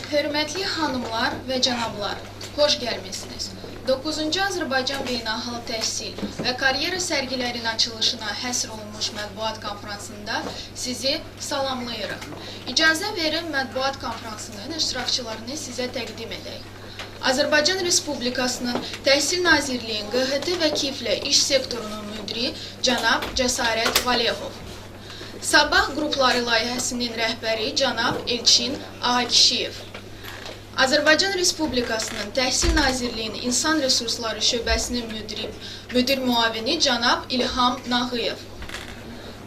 Hörmətli xanımlar və cənablar, xoş gəlmisiniz. 9-cu Azərbaycan Beynəlxalq Təhsil və Karyera sərgilərinin açılışına həsr olunmuş mətbuat konfransında sizi salamlayırıq. İcazə verin mətbuat konfransının iştirakçılarını sizə təqdim edək. Azərbaycan Respublikasının Təhsil Nazirliyinin QHT və KİF-lə iş sektorunun müdiri cənab Cəsarət Valehov. Sabah qrupları layihəsinin rəhbəri cənab Elçin Ağakişiyev. Azərbaycan Respublikasının Təhsil Nazirliyinin İnsan Resursları şöbəsinin müdir müavini cənab İlham Nağıyev.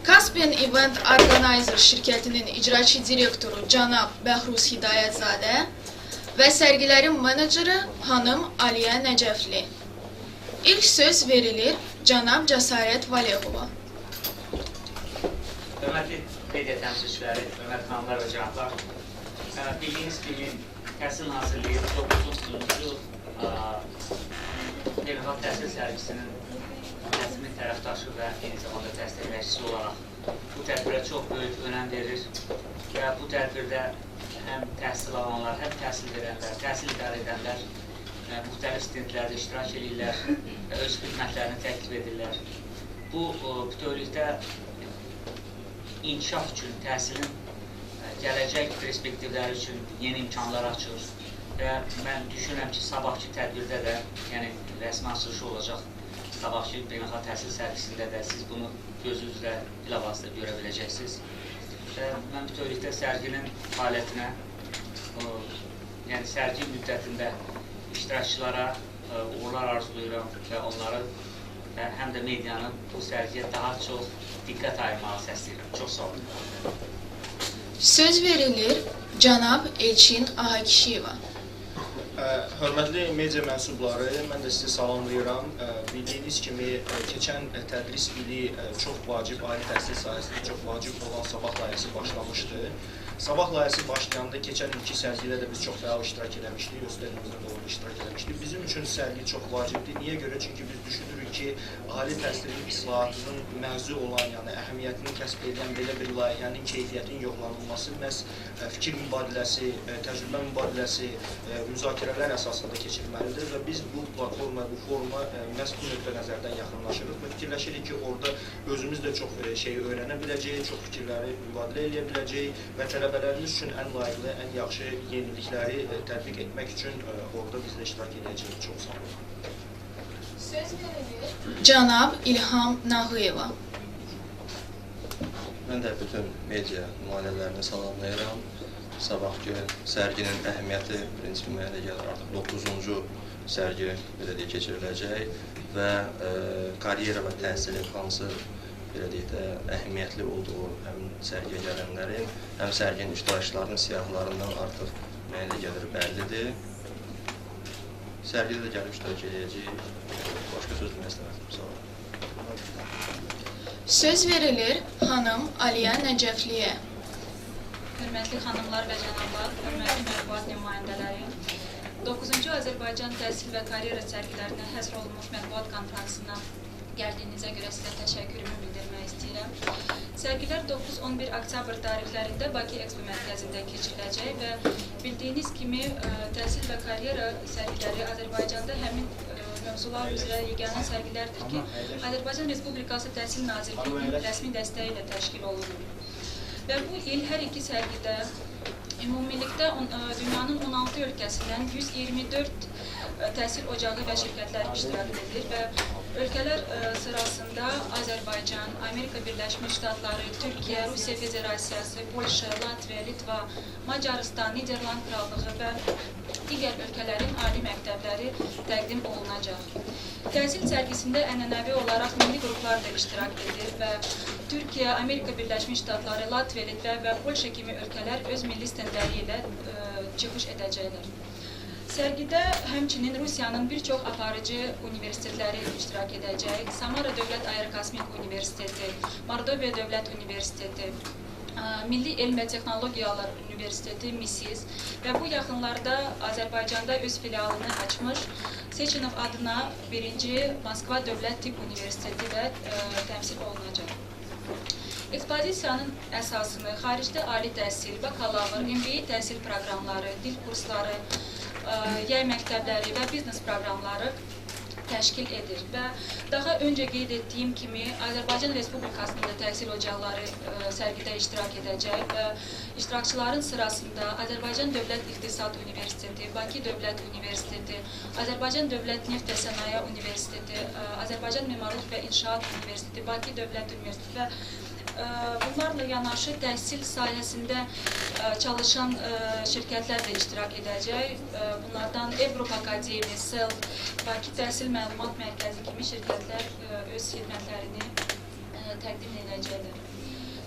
Caspian Event Organizer şirkətinin icraçı direktoru cənab Bəhruz Hidayətzadə və sərgilərin meneceri xanım Aliyə Nəcəfli. İlk söz verilir cənab Cəsarət Valehova. Hörmətli media təmsilçiləri, hörmətli xanımlar və cənablar, bildiyiniz kimi Təhsil Nazirliyi 9-cu beynəlxalq təhsil sərgisinin rəsmi tərəfdaşı və eyni zamanda dəstəkləyicisi olaraq bu tədbirə çox böyük önəm verir və bu tədbirdə həm təhsil alanlar, həm təhsil verənlər, təhsil idarə edənlər müxtəlif stendlərdə iştirak edirlər və öz xidmətlərini təklif edirlər. Bu bütövlükdə inkişaf üçün, təhsilin gələcək perspektivləri üçün yeni imkanlar açır və mən düşünürəm ki, sabahki tədbirdə də, yəni rəsmi açılışı olacaq, sabahki beynəlxalq təhsil sərgisində də siz bunu gözünüzlə bilavasitə görə biləcəksiniz. Və mən bütövlükdə sərginin fəaliyyətinə, yəni sərgi müddətində iştirakçılara uğurlar arzulayıram və onları və həm də medianı bu sərgiyə daha çox diqqət ayırmağı səsləyirəm. Çox sağ olun. Söz verilir cənab Elçin Ağakişiyeva. Hörmətli media mənsubları, mən də sizi salamlayıram. Bildiyiniz kimi, keçən tədris ili çox vacib, ali təhsil sahəsində çox vacib olan Sabah layihəsi başlamışdı. Sabah layihəsi başlayanda keçən ilki sərgidə də biz çox fəal iştirak eləmişdik, öz stendimizdə də orada iştirak eləmişdik. Bizim üçün sərgi çox vacibdir. Niyə görə? Çünki biz düşünürük ki, ali təhsilin islahatının mövzu olan, yəni əhəmiyyətini kəsb edən belə bir layihənin keyfiyyətinin yoxlanılması məhz fikir mübadiləsi, təcrübə mübadiləsi, müzakirələr əsasında keçirilməlidir və biz bu platforma, bu foruma məhz bu nöqtə nəzərdən yaxınlaşırıq və fikirləşirik ki, orada özümüz də çox şeyi öyrənə biləcəyik, çox fikirləri mübadilə eləyə biləcəyik və tələbələrimiz üçün ən layiqli, ən yaxşı yenilikləri tətbiq etmək üçün orada biz də iştirak edəcəyik. Çox sağ olun. Söz verilir cənab İlham Nağıyeva. Mən də bütün media nümayəndələrini salamlayıram. Sabahki sərginin əhəmiyyəti prinsipi mənə elə gəlir, artıq 9-cu sərgi belə deyək keçiriləcək və karyera və təhsilin hansı belə deyək də əhəmiyyətli olduğu həm sərgiyə gələnlərin, həm sərginin iştirakçılarının siyahılarından artıq mənə elə gəlir bəllidir. Sərgidə də gəlib iştirak edəcəyik. Başqa söz demək istəməzdim. Sağ olun. Söz verilir xanım Aliyə Nəcəfliyə. Hörmətli xanımlar və cənablar, hörmətli mətbuat nümayəndələri, 9-cu Azərbaycan Təhsil və Karyera sərgilərinə həsr olunmuş mətbuat konfransına gəldiyinizə görə sizə təşəkkürümü bildirmək istəyirəm. Sərgilər 9-11 oktyabr tarixlərində Bakı Ekspo mərkəzində keçiriləcək və bildiyiniz kimi təhsil və karyera sərgiləri Azərbaycanda həmin mövzular üzrə yeganə sərgilərdir ki, Azərbaycan Respublikası Təhsil Nazirliyinin rəsmi dəstəyi ilə təşkil olunur. Və bu il hər iki sərgidə ümumilikdə dünyanın 16 ölkəsindən 124 təhsil ocağı və şirkətlər iştirak edir və ölkələr sırasında Azərbaycan, Amerika Birləşmiş Ştatları, Türkiyə, Rusiya Federasiyası, Polşa, Latviya, Litva, Macarıstan, Niderland Krallığı və digər ölkələrin ali məktəbləri təqdim olunacaq. Təhsil sərgisində ənənəvi olaraq milli qruplar da iştirak edir və Türkiyə, Amerika Birləşmiş Ştatları, Latviya, Litva və Polşa kimi ölkələr öz milli stendləri ilə çıxış edəcəklər. Sərgidə həmçinin Rusiyanın bir çox aparıcı universitetləri iştirak edəcək. Samara Dövlət Aerokosmik Universiteti, Mordoviya Dövlət Universiteti, Milli Elm və Texnologiyalar Universiteti MİSİS və bu yaxınlarda Azərbaycanda öz filialını açmış Seçenov adına 1-ci Moskva Dövlət Tibb Universiteti də təmsil olunacaq. Ekspozisiyanın əsasını xaricdə ali təhsil, bakalavr, MBA təhsil proqramları, dil kursları, yay məktəbləri və biznes proqramları təşkil edir və daha öncə qeyd etdiyim kimi Azərbaycan Respublikasının da təhsil ocaqları sərgidə iştirak edəcək və iştirakçıların sırasında Azərbaycan Dövlət İqtisad Universiteti, Bakı Dövlət Universiteti, Azərbaycan Dövlət Neft və Sənaye Universiteti, Azərbaycan Memarlıq və İnşaat Universiteti, Bakı Dövlət Universiteti və bunlarla yanaşı təhsil sahəsində çalışan şirkətlər də iştirak edəcək. Bunlardan Evrup Akademi, SELF, Bakı Təhsil Məlumat Mərkəzi kimi şirkətlər öz xidmətlərini təqdim edəcəklər.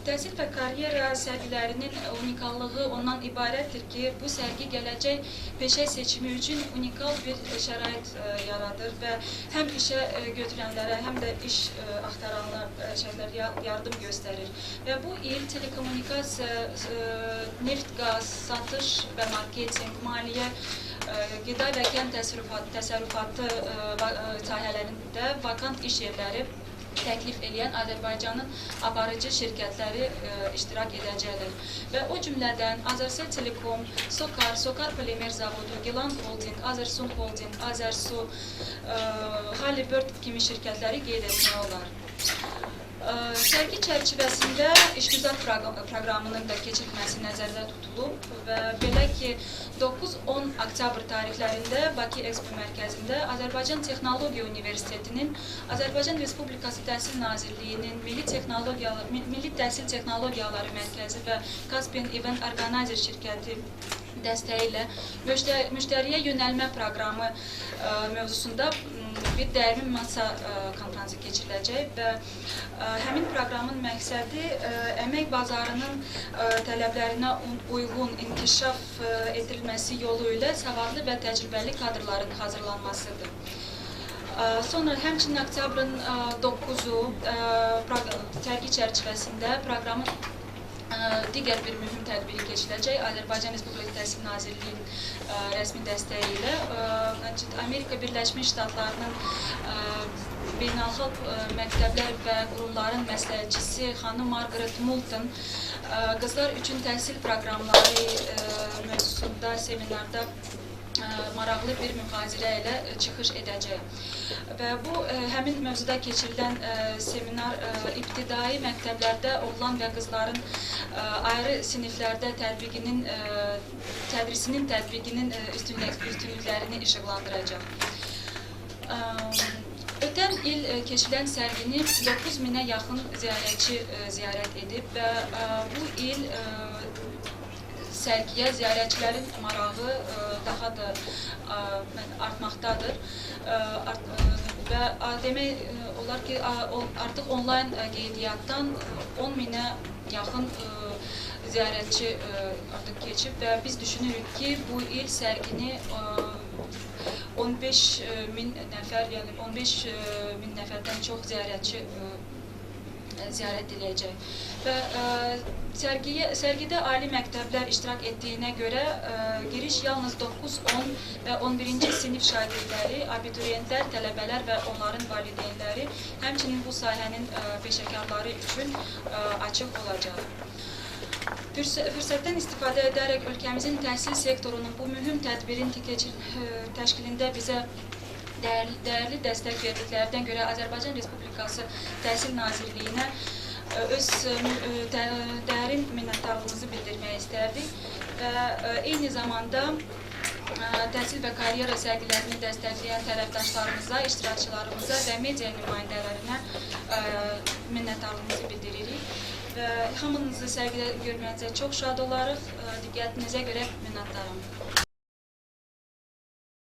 Təhsil və karyera sərgilərinin unikallığı ondan ibarətdir ki, bu sərgi gələcək peşə seçimi üçün unikal bir şərait yaradır və həm işə götürənlərə, həm də iş axtaranlar şəxslərə yardım göstərir. Və bu il telekommunikasiya, neft, qaz, satış və marketinq, maliyyə, qida və kənd təsərrüfatı sahələrində vakant iş yerləri təklif eləyən Azərbaycanın aparıcı şirkətləri iştirak edəcəklər. Və o cümlədən Azercell Telekom, Sokar, Sokar Polimer Zavodu, Gilan Holding, Azersun Holding, Azersu, Halliburton kimi şirkətləri qeyd etmək olar. Sərgi çərçivəsində işgüzar proqramının da keçirilməsi nəzərdə tutulub və belə ki, 9-10 oktyabr tarixlərində Bakı Expo mərkəzində Azərbaycan Texnologiya Universitetinin, Azərbaycan Respublikası Təhsil Nazirliyinin, Milli Təhsil Texnologiyaları Mərkəzi və Caspian Event Organizer şirkəti dəstəyi ilə müştəriyə yönəlmə proqramı mövzusunda bir dəyərli masa konfransı keçiriləcək və həmin proqramın məqsədi əmək bazarının tələblərinə uyğun inkişaf edilməsi yolu ilə savadlı və təcrübəli kadrların hazırlanmasıdır. Sonra həmçinin oktyabrın 9-u sərgi çərçivəsində proqramın digər bir mühüm tədbiri keçiriləcək. Azərbaycan Respublikası Təhsil Nazirliyinin rəsmi dəstəyi ilə Amerika Birləşmiş Ştatlarının beynəlxalq məktəblər və qurumların məsləhətçisi xanım Margaret Moulton qızlar üçün təhsil proqramları mövzusunda seminarda maraqlı bir mühazirə ilə çıxış edəcək. Və bu, həmin mövzuda keçirilən seminar ibtidai məktəblərdə oğlan və qızların ayrı siniflərdə tədrisinin tətbiqinin üstünlüklərini işıqlandıracaq. Ötən il keçirilən sərgini 9000-ə yaxın ziyarətçi ziyarət edib və bu il sərgiyə ziyarətçilərin marağı daha da artmaqdadır və demək olar ki, artıq onlayn qeydiyyatdan 10.000-ə yaxın ziyarətçi artıq keçib və biz düşünürük ki, bu il sərgini 15.000 nəfər, yəni 15.000 nəfərdən çox ziyarətçi ziyarət edəcək. Və sərgidə ali məktəblər iştirak etdiyinə görə giriş yalnız 9, 10 və 11-ci sinif şagirdləri, abituriyentlər, tələbələr və onların valideynləri, həmçinin bu sahənin peşəkarları üçün açıq olacaq. Fürsətdən istifadə edərək ölkəmizin təhsil sektorunun bu mühüm tədbirin təşkilində bizə dəyərli dəstək verdiklərindən görə Azərbaycan Respublikası Təhsil Nazirliyinə öz dərin minnətdarlığımızı bildirmək istərdik və eyni zamanda təhsil və karyera sərgilərini dəstəkləyən tərəfdaşlarımıza, iştirakçılarımıza və media nümayəndələrinə minnətdarlığımızı bildiririk və hamınızı sərgidə görməyinizə çox şad olarıq. Diqqətinizə görə minnətdaram.